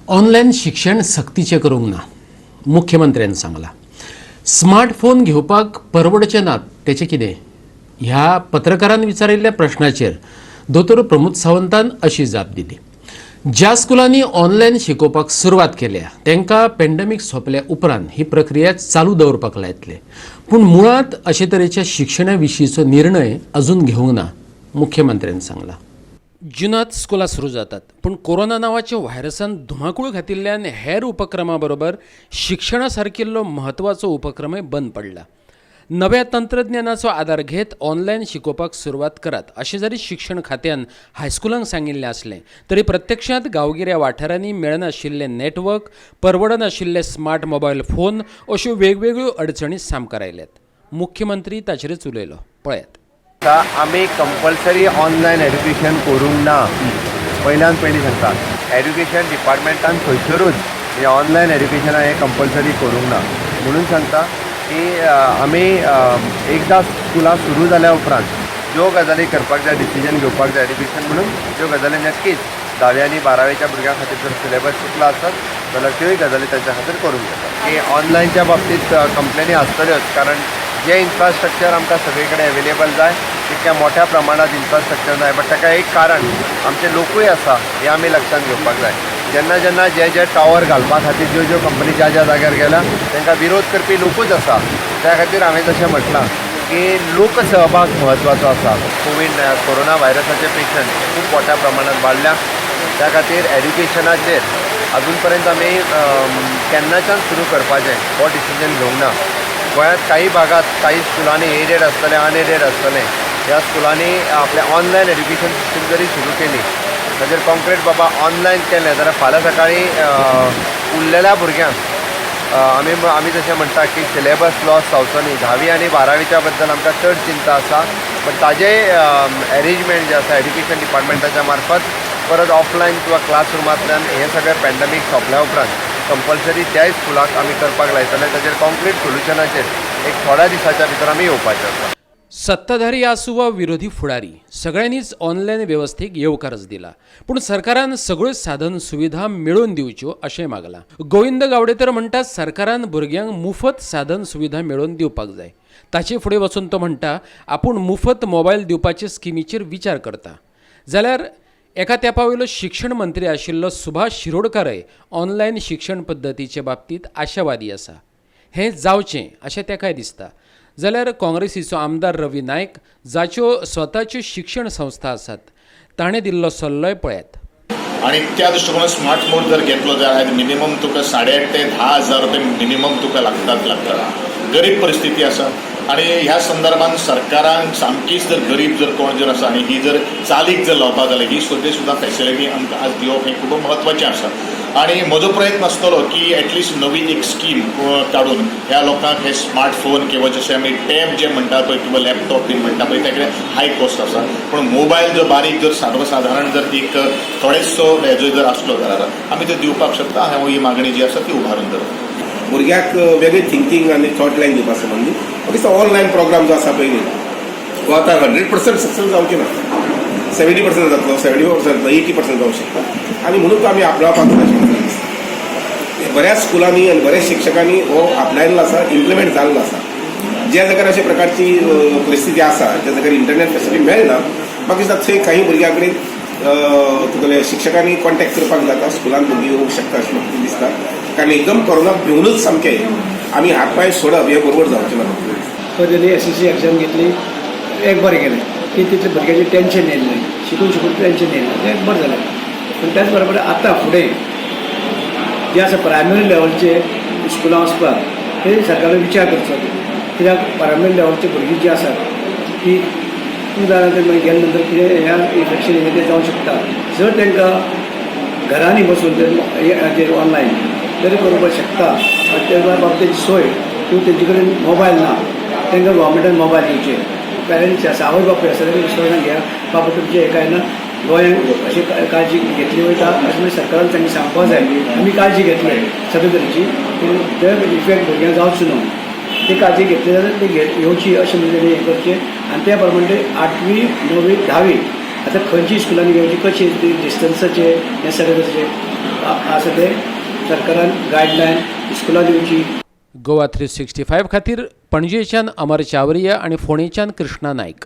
Online शिक्षण सक्तीचें करूंक ना, मुख्यमंत्र्यान सांगलां. स्मार्टफोन घेवपाक परवडचे नात तेचें कितें, ह्या पत्रकारान विचारिल्ल्या प्रश्नाचेर दोतोर प्रमोद सावंतान अशी जाप दिली. ज्या स्कुलांनी ऑनलायन शिकोवपाक सुरवात केल्या तांकां पेंडमीक सोंपल्या उपरांत ही प्रक्रिया चालू दवरपाक लायतले, पूण मुळांत अशे तरेच्या शिक्षणा विशींचो निर्णय अजून घेवंक ना, मुख्यमंत्र्यान सांगलां. जुनात स्कुलां सुरू जातात, पूण कोरोना नांवाच्या व्हायरसान धुमाकूळ घातिल्ल्यान हेर उपक्रमा बरोबर शिक्षणा सारकिल्लो म्हत्वाचो उपक्रमय बंद पडला. नव्या तंत्रज्ञानाचो आदार घेत ऑनलायन शिकोवपाक सुरवात करात अशें जरी शिक्षण खात्यान हायस्कुलांक सांगिल्लें आसलें तरी प्रत्यक्षांत गांवगिऱ्या वाठारांनी मेळनाशिल्लें नेटवर्क, परवडनाशिल्ले स्मार्ट मोबायल फोन अश्यो वेगवेगळ्यो अडचणी सामकार आयल्यात. मुख्यमंत्री ताचेरच उलयलो, पळयात. आतां आमी कंपल्सरी ऑनलायन एड्युकेशन करूंक ना. पयल्यान पयलीं सांगता, एड्युकेशन डिपार्टमेंटान खंयसरूच हें ऑनलायन एड्युकेशन हें कंपल्सरी करूंक ना. म्हणून सांगता की आमी एकदां स्कुलां सुरू जाल्या उपरांत ज्यो गजाली करपाक जाय, डिसिजन घेवपाक जाय एड्युकेशन म्हणून, त्यो गजाली नक्कीच धावी आनी बारावेच्या भुरग्यां खातीर जर सिलेबस चुकला आसत जाल्यार त्योय गजाली तांच्या खातीर करून घेतात. की ऑनलायनच्या बाबतींत कंप्लेनी आसतल्योच, कारण जें इन्फ्रास्ट्रक्चर आमकां सगळे कडेन एवेलेबल जाय तितक्या मोठ्या प्रमाणांत इन्फ्रास्ट्रक्चर जाय. बट ताका एक कारण आमचे लोकूय आसा हें आमी लक्षांत घेवपाक जाय. जेन्ना जेन्ना जे जे टावर घालपा खातीर ज्यो ज्यो कंपनी ज्या ज्या जाग्यार गेल्या तांकां विरोध करपी लोकूच आसा. त्या खातीर हांवें जशें म्हटलां की लोकसहभाग म्हत्वाचो आसा. कोवीड कोरोना व्हायरसाचे पेशंट खूब मोठ्या प्रमाणांत वाडल्या, त्या खातीर एड्युकेशनाचेर अजून पर्यंत आमी केन्नाच्यान सुरू करपाचें हो डिसिजन घेवंक ना. गोंयांत काही भागात काही स्कुलांनी एडेड आसतलें, अनएडेड आसतलें. ह्या स्कुलांनी आपलें ऑनलायन एड्युकेशन सिस्टम जरी सुरू केली, ताजेर कॉन्क्रीट बाबा ऑनलायन केलें जाल्यार फाल्यां सकाळीं उरलेल्या भुरग्यांक आमी आमी जशें म्हणटा की सिलेबस लॉस जावचो न्ही. धावी आनी बारावीच्या बद्दल आमकां चड चिंता आसा, बट ताजें एरेंजमेंट जें आसा एड्युकेशन डिपार्टमेंटाच्या मार्फत परत ऑफलायन किंवा क्लासरुमांतल्यान हें सगळें पॅन्डमीक सोंपल्या उपरांत कंपल्सरी त्याय स्कुलाक आमी करपाक लायतले. ताजेर कॉन्क्रीट सोल्युशनाचेर एक थोड्या दिसाच्या भितर आमी येवपाचे आसा. सत्ताधारी आसूं वा विरोधी फुडारी, सगळ्यांनीच ऑनलायन वेवस्थेक येवकारच दिला, पूण सरकारान सगळ्यो साधन सुविधा मेळोवन दिवच्यो अशें मागलां. गोविंद गावडे तर म्हणटा, सरकारान भुरग्यांक मुफत साधन सुविधा मेळोवन दिवपाक जाय. ताचे फुडें वचून तो म्हणटा, आपूण मुफत मोबायल दिवपाचे स्किमीचेर विचार करता. जाल्यार एका तेंपा वयलो शिक्षण मंत्री आशिल्लो सुभाष शिरोडकारय ऑनलायन शिक्षण पद्दतीचे बाबतींत आशावादी आसा, हें जावचें अशें ताकाय दिसता. जाल्यार काँग्रेसीचो आमदार रवी नायक, जाच्यो स्वताच्यो शिक्षण संस्था आसात, ताणें दिल्लो सल्लोय पळयात. आणि त्या दृष्टिकोनात स्मार्टफोन जर घेतलो जाल्यार मिनिमम तुका 8,500 ते 10,000 रुपये मिनिमम तुका लागतात लागतात. गरीब परिस्थिती आसा आणि ह्या संदर्भात सरकारान सामकीच जर गरीब जर कोण जर आसा आणि ही जर चालीक जर लावपाक जाल्यार ही सगळी सुद्दां फॅसिलिटी आमकां आज दिवप हें खूब म्हत्वाचें आसा. आणि म्हजो प्रयत्न आसतलो की एटलिस्ट नवी एक स्कीम काडून ह्या लोकांक हे स्मार्टफोन किंवा जशें आमी टॅब जे म्हणटा पळय किंवा लॅपटॉप बीन म्हणटा पळय, तेकडे हाय कॉस्ट आसा, पूण मोबायल जर बारीक जर सर्वसाधारण जर एक थोडेसो हेजो जर आसलो जाल्यार आमी ते दिवपाक शकता. हांव ही मागणी जी आसा ती उबारून धरता. भुरग्याक वेगळी थिंकींग आनी थॉट लायन दिवपा संबंदी म्हाका दिसता ऑनलायन प्रोग्राम जो आसा पळय न्ही, हो आतां 100% सक्सेस जावचे ना, 70% जातलो, 74% जातलो, 80% जावंक शकता आनी म्हणून तो आमी आपणावपाक जाय अशें म्हाका दिसता. बऱ्याच स्कुलांनी आनी बऱ्याच शिक्षकांनी हो आपणायल्लो आसा, इम्प्लिमेंट जाल्लो आसा. ज्या जाग्यार अशा प्रकारची परिस्थिती आसा, ज्या जाग्यार इंटरनेट फॅसिलिटी मेळना, म्हाका दिसता थंय काही भुरग्यां कडेन तुगेले शिक्षकांनी कॉन्टॅक्ट करपाक जाता, स्कुलान भुरगीं येवंक शकता अशें म्हाका दिसता. कारण एकदम कोरोनाक भिवनूच सामकें आमी हात पांय सोडप हें बरोबर जावचें ना. पयलीं एसएससी एग्जाम घेतली, एक बरें केलें की तितलें भुरग्याचें टेंशन येयलें ना, शिकून शिकून टेंशन येयलें, तें एक बरें जालें. पूण त्याच बरोबर आतां फुडें जे आसा प्रायमरी लेवलचे स्कुलां वचपाक ते सरकारान विचार करचो, कित्याक प्रायमरी लेवलची भुरगीं जीं आसात ती तूं जाणा ते मागीर गेले नंतर कितें ह्या इन्फेक्शन हें तें जावंक शकता. जर तांकां घरांनी बसून ते हाजेर ऑनलायन तरी करपाक शकता आनी ते बाबतीत तेजी सोय किंवा तेंचे कडेन मोबायल ना, तांकां गव्हर्मेंटान मोबायल दिवचे. पेरंट्स आसा, आवय बापूय आसा, तेणी विश्वासान घेया, बाबा तुमचें हें काय ना, गोंयांत अशी काळजी घेतली वयता अशें म्हणून सरकारान तांकां सांगपाक जाय. आमी काळजी घेतले सगळे तरेची, पूण ते इफेक्ट भुरग्यांक जावचो न्हू ती काळजी घेतली जाल्यार ती घेवची अशें म्हणून तेणी हें करचें. आनी त्या प्रमाणे आठवी, णवी, धावी आतां खंयची स्कुलांनी घेवची, कशी ती डिस्टन्साचे हें सगळें तशें. आसा तें सरकारान गायडलायन इस्कुलां दिवची. गोवा 365 खातीर पणजेच्यान अमर चावरिया आनी फोंडेच्यान कृष्णा नायक.